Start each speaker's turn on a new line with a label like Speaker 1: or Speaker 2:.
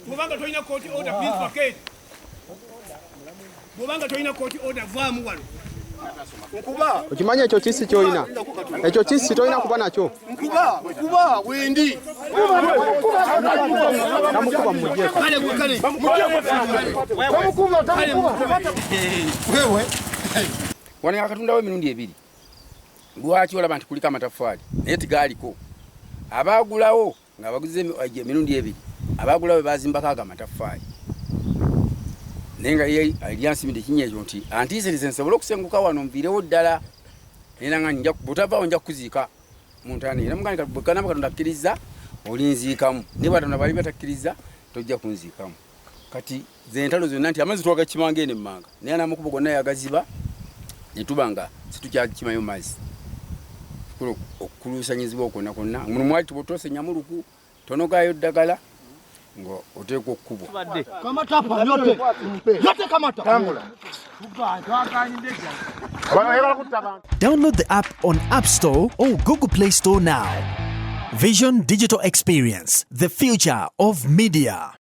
Speaker 1: Bwobanga tolina court order, please vacate. Bwobanga tolina court order, vaamu wano.
Speaker 2: Nkuba.
Speaker 3: Okimanyi ekyo kisi kyolina, ekyo kisi tolina kuba nakyo.
Speaker 2: Nkuba, nkuba wendi.
Speaker 3: Tamukuba, mumugyeko.
Speaker 1: Kale gwe, kale.
Speaker 2: Wewe.
Speaker 4: Wano yakatundawo emirundi ebiri. Lwaki olaba nti kuliko amataffaali naye tigaaliko? Abaagulawo nga baguze emirundi ebiri, abaagulawo bebazimbako ago amataffaali, naye nga ye eryansimidde ekinnya ekyo nti antiisirize nsobole okusenguka wano nviirewo ddala, naye nanga bwotavaawo nja kukuziika mu ntaana. Era mugandi bwekanaba Katonda akkiriza olinziikamu, naye bwatonda bali batakkiriza tojja kunziikamu. Kati zentalo zonna nti amazzi twagakimanga eno emmanga, naye n'amakubo gonna yagaziba ne tuba nga situkyakimayo mazzi. Okukuluusanyizibwa kwonna kwonna muno mwali tubotose nyamuluku tonogayo ddagala nga oteekwa okukubwa.
Speaker 2: Kamata hapa yote. Yote kamata.
Speaker 5: Download the app on App Store or Google Play Store now. Vision Digital Experience, the future of media.